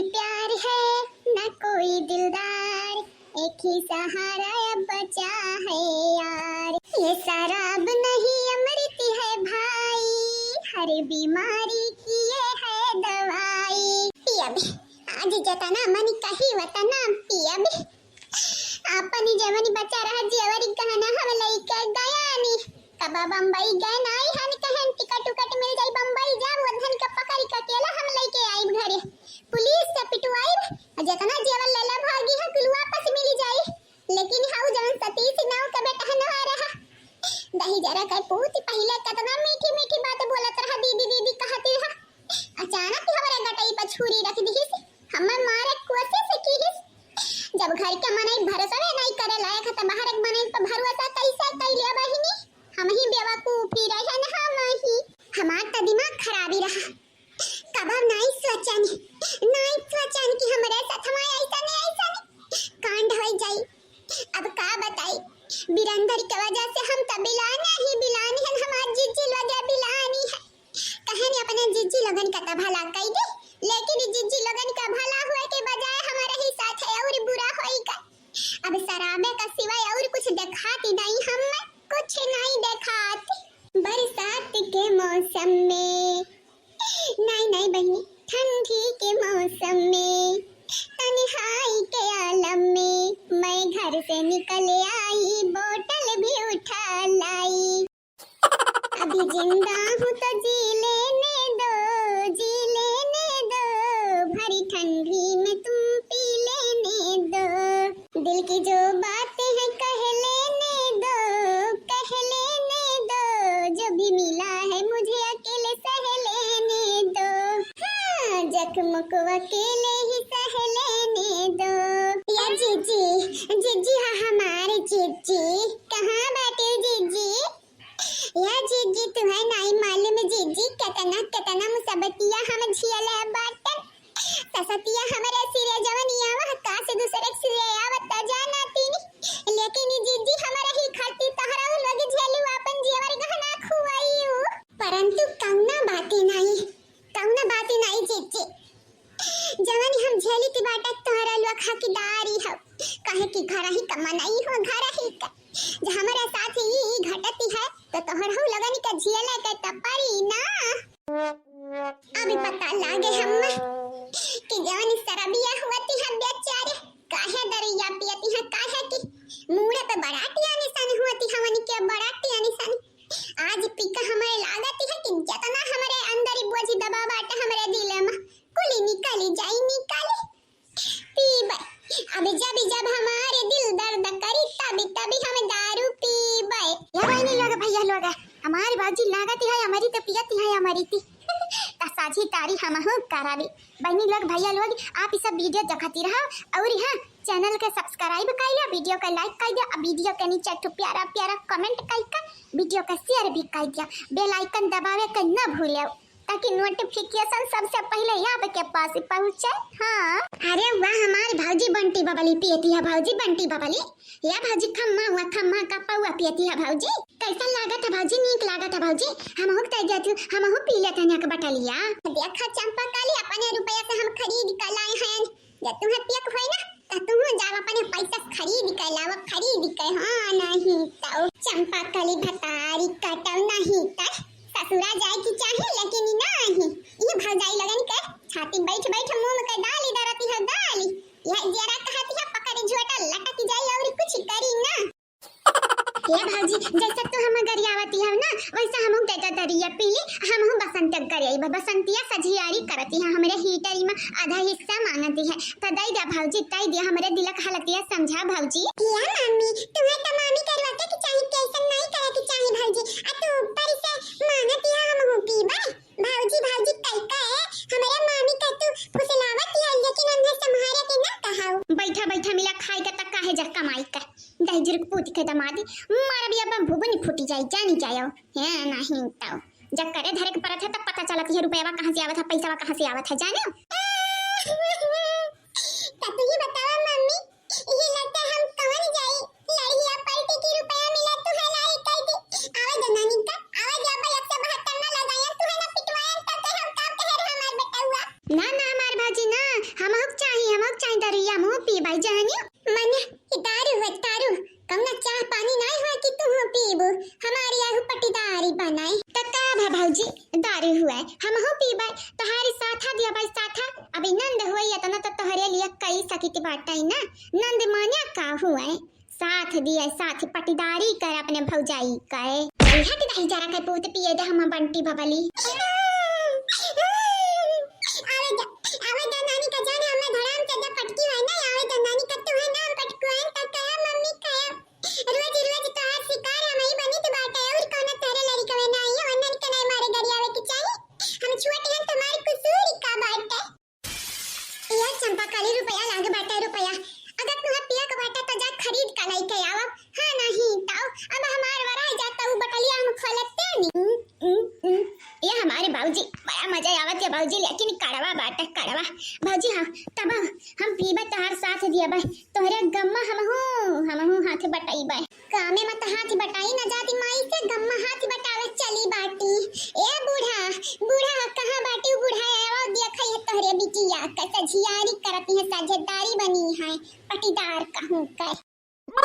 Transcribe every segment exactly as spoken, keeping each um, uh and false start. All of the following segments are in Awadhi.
प्यार है ना कोई दिलदार, एक ही सहारा अब बचा है यार। ये शराब नहीं अमृत है भाई, हर बीमारी की ये है दवाई। पियब, आज जतना मन कही वतना पियब। आपन जवन बचा रहा जेवर गहना हम लइके गयानी। कबा बम्बई गए नाई हन, कहन टिकट उकट मिल जाई बम्बई जाब, वधन के पकड़ के अकेला हम लइके आइब घरे। पुलिस से पिटवाइब, और जतना जेवर लेला भागी है कुल वापस मिल जाई। लेकिन हाउ जवन सतीश नाव के बेटहनवा रहा, दही जरा के पूत पहिले कतना मीठी मीठी बात बोलत रहा, दीदी दीदी कहत रहा। अचानक हमरे गटई पर छुरी रख दिहिस, हमर मारे कोशिश किहिस। जब घर के मनई भरोसवे नहीं करे लायक है, त बाहर के मनई पर भरोसा कैसे कैले बहिनी? हम ही बेवकूफी रहन, हम ही। हमार त दिमाग खराबी रहा। कबो नहीं सोचन, नहीं सोचन कि हमरे साथ में ऐसा नहीं, ऐसा नहीं कांड हो जाई। अब का बताई, बिरंदर के वजह से हम त बिलान ही बिलान हन, हमार जिज्जी लगे बिलानी है। कहन अपने जिज्जी लोगन का त भला कई दे, लेकिन जिज्जी लोगन का भला हुए के बजाय हमारे ही साथ है और बुरा होई का। अब शराबे का सिवाय और कुछ देखाती नहीं, हम कुछ नहीं देखाती। बरसात के मौसम में, नहीं नहीं बहिनी, ठंडी के मौसम में, तन्हाई के आलम में मैं घर से निकल आई, बोतल भी उठा लाई। अभी जिंदा हूँ तो जी लेने दो, जी लेने दो, भरी ठंडी में तुम पी लेने दो। दिल की जो बातें हैं कह लेने दो, कह लेने दो, जो भी मिला है मुझे अकेले सह लेने दो। हाँ, जख्म को अकेले ही सह लेने दो। या जीजी, जीजी, हाँ हमारे जीजी, कहाँ बाटे जीजी? या जीजी, तुहे नाई मालूम जीजी, केतना केतना मुसीबतिया हम झेले बाटन। ससतिया हमरे सिरे जवनिया वह का से दूसरे के सिरे आवत त जाना तीनी, लेकिन ई जीजी हमरे ही खाती तहरा लोग झेलू आपन जेवर गहना खुआई। परंतु कौना बाती नाई, कौना बाती नाई जीजी। जवन हम झेली की बाटा तोहरा लोग हकदारी हो, काहे कि घर ही का मनई हो, घर ही का। जे हमारे साथ ही ई घटती है, तो तोहर हऊ लगन के झेले के त परी ना। अभी पता लागे हम कि जवन शराबिया होती है बेचारे, काहे दरिया पियती है, काहे कि मूड़े पे बरातिया निशान होती हवन के बरातिया निशान। आज पी के हमारे लागत है कि जितना हमारे अंदर ही बोझ दबा बाटे हमारे दिल में, कुली निकली जाई निकली। पीबे। अब जब जब हमारे दिल दर्द करी, तभी तभी हम दारू पीबे। या बहिनी लोग, भैया लोग, हमारी भौजी लागत है हमारी तो पियत है हमारी ती। त साझी तारी हमहू कराबी। बहिनी लोग, भैया लोग, आप ई सब video देखती रहा और हाँ, channel के subscribe कर लिया, video के like कर दिया, अब video के नीचे एक ठो प्यारा प्यारा comment कर कर video के share भी कर दिया, bell icon दबावे के न भूलियो। ताकि notification सबसे पहिले आपके पास पहुँचे। हाँ। अरे वाह, हमार भौजी बंटी बबली पियती है, भौजी बंटी बबली। या भौजी, खम्मा हुआ, खम्मा का पौआ पियती है भौजी। कैसन लागत है भौजी? नीक लागत है भौजी। हमहू के दे दिया तू, हमहू पी लेते हैं एक बटलिया। देखा चंपा काली, अपने रुपया से हम खरीद के लाए हैं। जब तुम्हें पियक होई ना, त तुहू जाव अपने पैसा से खरीद के लाव, खरीद के, हाँ, नहीं तो चंपा कली भतारी कटव नहीं त ससुरा जाए की चाही, लेकिन नहीं। ये भौजाई लगन के छाती बैठ बैठ मुंह के दाली डरती है दाली। यह जरा कहती है पकड़ झोटा लटक जाई और कुछ करी ना। ए भौजी, जैसे तू हम गरियावती हो ना, वैसे हम दे दो दरिया पी ली, हम हूँ बसंत करे आई बा। बसंतिया सझियारी करती है, हमरे heater में आधा हिस्सा मांगती है, तो दे दिया भौजी, दे दिया, हमरे दिलक हालतिया समझा भौजी। या मम्मी, तुम्हें तो मामी करवा के कि चाही, कैसन नहीं करे कि चाही भौजी, आ तू ऊपर से मांगती है हम हूँ पीबे। भौजी, भौजी कह के हमरे मामी का तू फुसलावत है, लेकिन हमने संभारे के ना कहाऊ। बैठा बैठा मिला खाए के तक काहे जा कमाई का। दहिजर के पूत के दमादी, मारब या बम भुबनी फूटी जाई, जानी जायो। हे नहीं तो, जब करे धरे के परत है, तब पता चलत है, रुपयावा कहाँ से आवत है, पैसावा कहाँ से आवत है, जाने? त तू ही बतावा मम्मी, ये लगता हम कवन जाई, लड़िया पलटी की रुपया मिला तू है लाई कह दे। आवे दे नानी का, आवे दे, अब एक से बहत्तर ना लगाया, तू है ना पिटवाया, तब ते हम काम कहे रहे हमार बेटउआ। ना, ना, हमार भौजी ना, हम भौजी, दारू हुए, हमहू पीबे, तोहारी साथा दिया भाई, साथा। अभी नंद हुए, इतना तो तोहरे लिए कई सकित बाटे ना। नंद मान्या का हुए, साथ दिए, साथ पटीदारी कर अपने भौजाई कहे। चल हट दही जरा के पूत पिए दे हम बंटी बबली। आवे दा, आवे दा नानी का जाने हमें धड़ाम से जब पटकी है ना, आवे दा नानी का तू है नाम पटकुआन का कहे मम्मी कहे। रोज रोज तोहार शिकार हमही बनित बाटे, और कौनो तोहरे लड़िकवे नाई है, वंदन के नाई मारे गरियावे के चाही। हम छोट हन, तुम्हार कसूर का बाटे? यार चंपा कली, रुपया लागे बाटे, रुपया। अगर तुहा पिया के बाटे तो जा खरीद का लेके आवा। हाँ नहीं तो अब हमार वरा जाता वो बटलिया हम खोलते नहीं। हम्म, हम्म, हम्म। ये हमारे बाबूजी, बड़ा मजा आवत है बाबूजी, लेकिन कड़वा बाटे, कड़वा। बाबूजी हाँ, तब हम पीबे तोहार साथ दिया भाई। तोहरे गम्मा हमहू, हमहू हाथ बटाई बाय। कामे मत हाथ बटाई न जाती माई से, गम्मा हाथ बटावे चली बाटी। ए बूढ़ा, बूढ़ा कहाँ बाटी? बूढ़ा आवा देखा ये तोहरे बिटिया कैसे झियारी करती है, साझेदारी बनी है, पटीदार कहूँ के। ये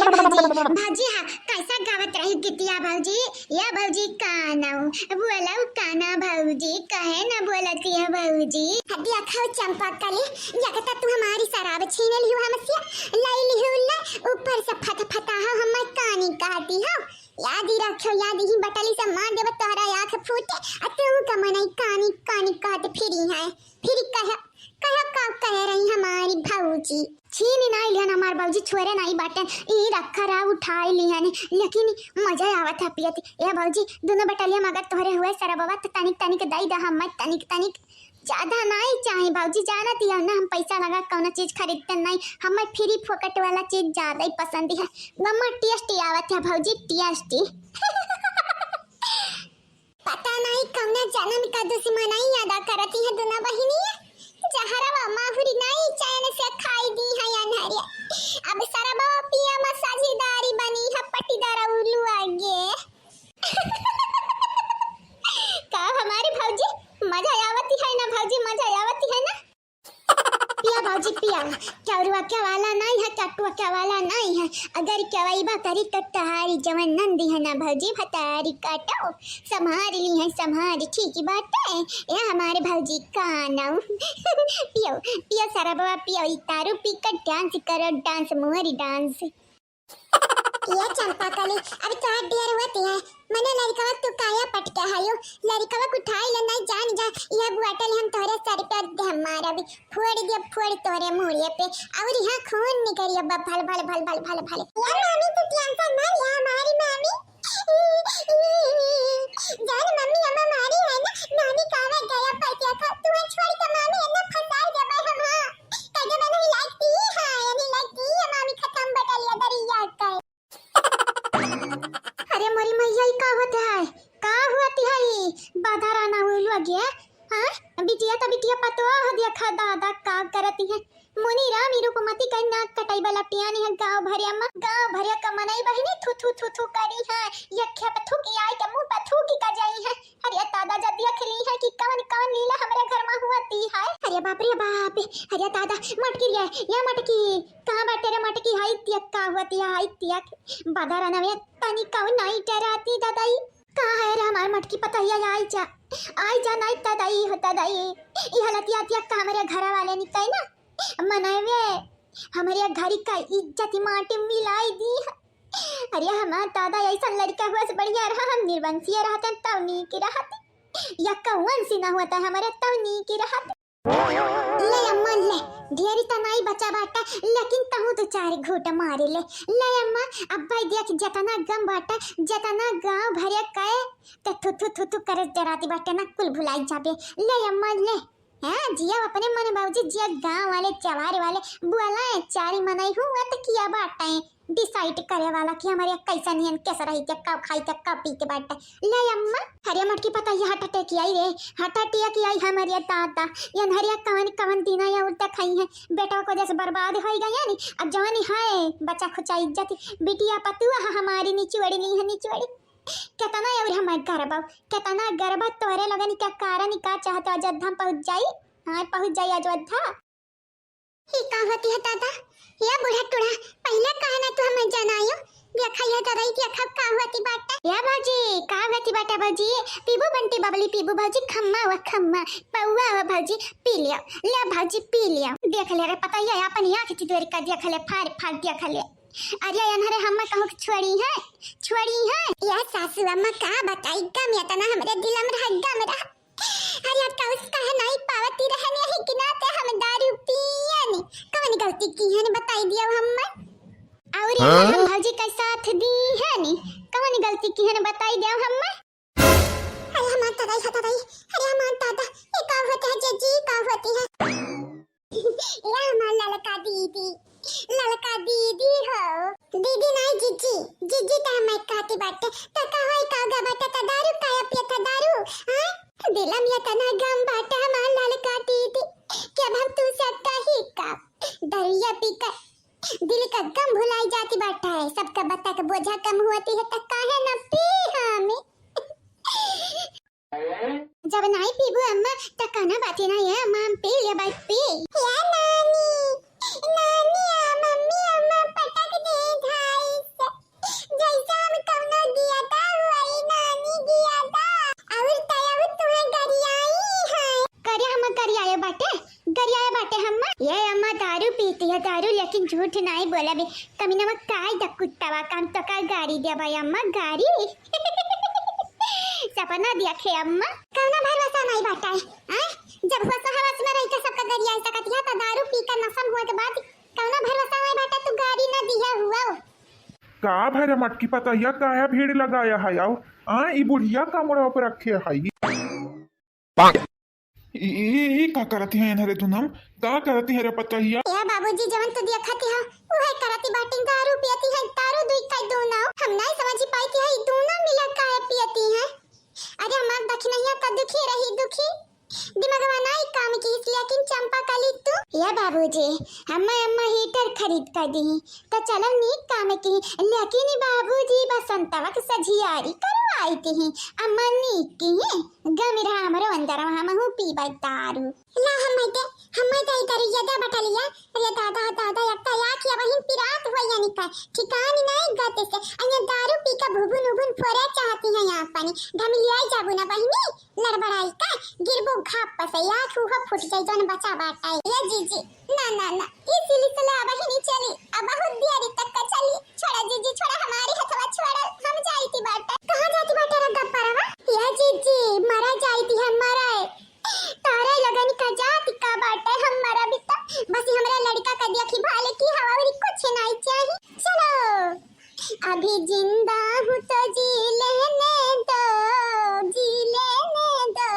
भौजी, भौजी हाँ, कैसा गावत रही गीतिया भौजी? या भौजी काना, बोलउ काना भौजी, काहे ना बोलती है भौजी? देखउ चंपा कली, या के त तू हमारी शराब छीन लिहु हमसे, लइ लिहु ले, ऊपर से फतफता हो, हमें कानी कहती हो। याद ही रखियो, याद ही बटली से मार देब तोहरा आँख फूटे, आ तू का मनई कानी, कानी कहत फिरी है। फिर कह, कह का कह रही हमारी भौजी? छीन नाई लिहन हमार भौजी, छोरे नाई बाटेन, ई रखा रहा उठाई लिहन, लेकिन मजा आवत है पियत। ए भौजी, दोनों बटलिया में अगर तोहरे हुए सरबवा त तनिक तनिक दई दे हमें, तनिक तनिक, ज्यादा नाई चाही भौजी, जानत ही हो ना हम पैसा लगा कौनो चीज खरीदते नाई, हमें फ्री फोकट वाला चीज ज्यादा ही पसंद है। गम्मा टेस्टी आवत है भौजी, टेस्टी। पता नाई कौना जन्म का दुश्मनाई अदा करती है दोनों बहिनिया। जहरवा माहुरी नाई चैन से खाई दी है अनहरिया। अब सरबवा पिया में साझेदारी बनी है पटीदार उल्लू आगे। का हमारी भौजी मजा आवती है ना भौजी, मजा आवती है ना? पिया भौजी पिया, केवरुआ के वाला नाई है, चटुआ के वाला नाई है। अगर केवईबा करी तो तहारी जवन नंदी है ना भौजी, भतारी काटो, संभार ली है, संभार, ठीक बाटे। ए हमारे भौजी कानऊ। पियो, पियो सरबवा पियो, ई तारू पी के डांस करो, डांस मोहरी डांस। ये चंपा कली, अभी तोहार ढेर होती है। मने लड़कवा तू काया पटके हायो? लड़कवा को उठाई ले, नहीं जान जा, यह बुआटल हम तोहरे सर पे दे मारब, फोड़ दे, फोड़ तोहरे मुड़िए पे, और यहाँ खून निकलिए बा, भल, भल, भल। यार मामी तू टेंशन ना लिया, हमारी मामी, जान मम्मी हम हमारी है ना, नानी कावे गया पैसा खा, तू है छोड़ के मामी है ना फंसाई दे भाई हम, हाँ। कहे में नहीं लगती है, नहीं लगती है, मामी खत्म बटलिया दरिया का। अरे मोरी मैया, ई का होत है? का होत है ई? बाधा राना हुई लगे, हाँ? बिटिया त बिटिया पतोह देखा दादा का करती है। मुनि राम ई रूपमती का नाक कटाई वाला पियानी है गाँव भरिया में, गाँव भरिया का मनई बहिनी थू थू थू थू करी है। यख्या पे थूकी आई के मुँह पे थूकी का जाई है। अरे दादा, जब देख ली है कि कवन कवन लीला हमरे घर में हुआती है। अरे बाप रे बाप, अरे दादा, मटकी रे, या मटकी, कहाँ बाटे रे मटकी? हाय तियक, का हुआती है, हाय तियक। बाधा राना में तनी कवन नाई डराती दादाई। कहाँ है रे हमार मटकी पतोहिया, आई जा, आई जा, नाई दादाई हो दादाई। ई हालतिया तियक का हमरे घर वाले निकाई ना। मनवे हमरे घरी का इज्जत माटी मिलाई दी है। अरे हमार दादा ऐसा लड़का हुआ से बढ़िया रहा, हम निर्वंशीय रहते तब नीक रहत। या कौन सी ना होता हमारे तब नीक रहत। ले अम्मा ले, ढेरी त नाई बचा बाटा, लेकिन तहूँ तो चार घूट मारे ले। ले अम्मा, अब भाई देख जतना गम बाटा, जतना गाँव भरे कहे, ते थू थू थू थू करे डराती बाटे ना, कुल भुलाई जाबे। ले अम्मा ले। हाँ, जिया अपने मन बाबूजी, जिया गाँव वाले, जवार वाले, बोला है, चारी मनई हुआ तो किया बाटे, decide करे वाला कि हमारे कैसा नियन, कैसा रही, क्या कब खाई, क्या कब पी के बाटे। ले अम्मा, हरिया मटकी पता ये heart attack आई रे, heart attack आई हमारे दादा, ये हरिया कवन, कवन दिना या उल्टा खाई है, बेटा को जैसे बर्बाद हो गया नी, अब जवानी है, बच्चा खुचा इज्जत, बिटिया पतुआ हमारी निचुअड़ी नहीं है, निचुअड़ी। केतना अउर हमार गरबा, केतना गरबा तोहरे लोगन के कारण का चाहत अयोध्या पहुँच जाई, हाँ, पहुँच जाई अयोध्या। ई का होती है दादा? या बूढ़ा टूढ़ा, पहिले काहे ना तू हमें जनायो? देखा ये दादा, ई देखा का होती बाटे। या भौजी, का होती बाटे भौजी? पीबू बंटी बबली, पीबू भौजी, खम्मा व खम्मा, पौवा व भौजी, पी लियो, ले भौजी पी लियो। देख ले रे पतैया, अपन आँख चितोरी का देख ले, फाड़ फाड़ देख ले। अरे अनहरे हम्मा कहूँ के छोड़ी है, छोड़ी है। या सासू अम्मा का बताई, गम इतना हमरे दिल में रहा, गम रहा। अरे अब तो उसका है नहीं पावती रहने ही कि नाते हम दारू पियन। कौन गलती की है न बताई दियो हम्मा। और हाँ? हम भौजी का साथ दी है नी, कौन गलती की है न बताई दियो हम्मा। अरे हमार दादा, हटा दादा, अरे हमार दादा, ये का होता है जीजी, का होती है? या हमार ललका दीदी, ललका दीदी हो। दीदी नहीं जीजी, जीजी त हमें कहती बाटे। त का होई का गा बाटे, त दारू काहे पियत ह दारू, हाँ? दिलम ये तना गम बाटे हमार ललका दीदी, कि अब हम तू से कही का? दरुइया पी कर दिल का गम भुलाई जाती बाटे है, सबका बता के बोझा कम होती है, त काहे न पी हमें? जब नाई पीबू अम्मा, त कना बाती ना ये अम्मा, हम पी ले बाई, पी। या नानी, नानी आ मम्मी अम्मा पटक दे धाई से। जैसे हम कौनो गिया दा हुई नानी गिया दा। और तयब तुम्हें गरियाई है। करे हम गरियाए बाटे, गरियाए बाटे हम। ये अम्मा दारू पीती है, दारू, लेकिन झूठ नाई बोला भी। कमीना में काय द कुत्ता वा काम तो का गारी दे भाई अम्मा, गारी। सपना देखे अम्मा। कौनो भरोसा नहीं बाटे, हैं? जब होश हवस में रह के सबका गरिया सकत है, तो दारू पी के नशा में हुए के बाद कौनो भरोसा नहीं बाटे, तू गारी ना दिया हुआ। का भरे मटकी पतैया, काहे भीड़ लगाया है? आओ, आ, ई बुढ़िया का मुड़वा पर रखे है। ई, ई, ई का करत है इन्हरे दुनम? का करत है रे पतैया? या बाबूजी, जवन तू देखत है, उहे करती बाटिन, दारू पियती है, दारू दुई खाई दूनो। हम नहीं समझ पाई कि है, ई दूनो मिला काहे पियती है। अरे हमार दखिनैया त दुखी रही, दुखी। दिमगवा नाई काम की, लेकिन चंपा कली तू। या बाबूजी, अम्मा, अम्मा हीटर खरीद कर दी, त चलन नीक काम की, लेकिन ई बाबूजी बसंतवा के सझियारी करवाई दी, अम्मा नीक की, गमी रहा हमरो अंदर, हमहू पीबा दारू। ला हम दे, हम दे इधर ये दे बटलिया। अरे दादा, दादा, एक तो या कि अब हिन पिरात हुआ यानी का, ठिकान नहीं गत से, अन्य दारू पी के भुभुन उभुन फोरे चाहती है यहाँ पानी, ढमिलियाई जाबू ना बहिनी। लड़बड़ाई का, गिरबो घाप पर से, आँख उहो फूट जाई, जौन बचा बाटा। ये जीजी, ना, ना, ना, ई सिलसिला अब ही नहीं चली, अब बहुत देरी तक का चली। छोड़ा जीजी, छोड़ा, हमारी हथवा छोड़ा, हम जाई थी बाटा। कहाँ जाती बाटा रे गप्परवा? ये जीजी, मरा जाई थी हम, मरा है। तारे लगन का जात का बाटा, हम मरा भी तो, बस हमरा लड़का का देखी भाले की हवा, और कुछ नहीं चाहिए। चलो। अभी जिंदा हूँ तो जी लेने दो, जी लेने दो,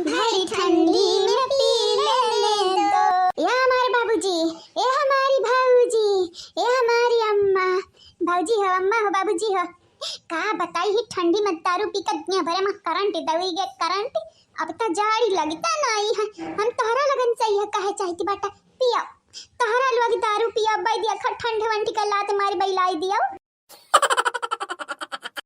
भरी ठंडी में पी लेने दो। या हमारे बाबूजी, ए हमारी भौजी, ए हमारी अम्मा, भौजी हो, अम्मा हो, बाबूजी हो, का बताई ही ठंडी में दारू पी के दुनिया भरे में करंट दौड़ी गे करंट। अब तो जाड़ी लगता नहीं है, हम तोहरा लगन से यह कहे चाहती बाटा, पियो। तोहरा लोग दारू पिया, अब्बाई दिया खा ठंड वंड के लात मारी बैलाई दियो।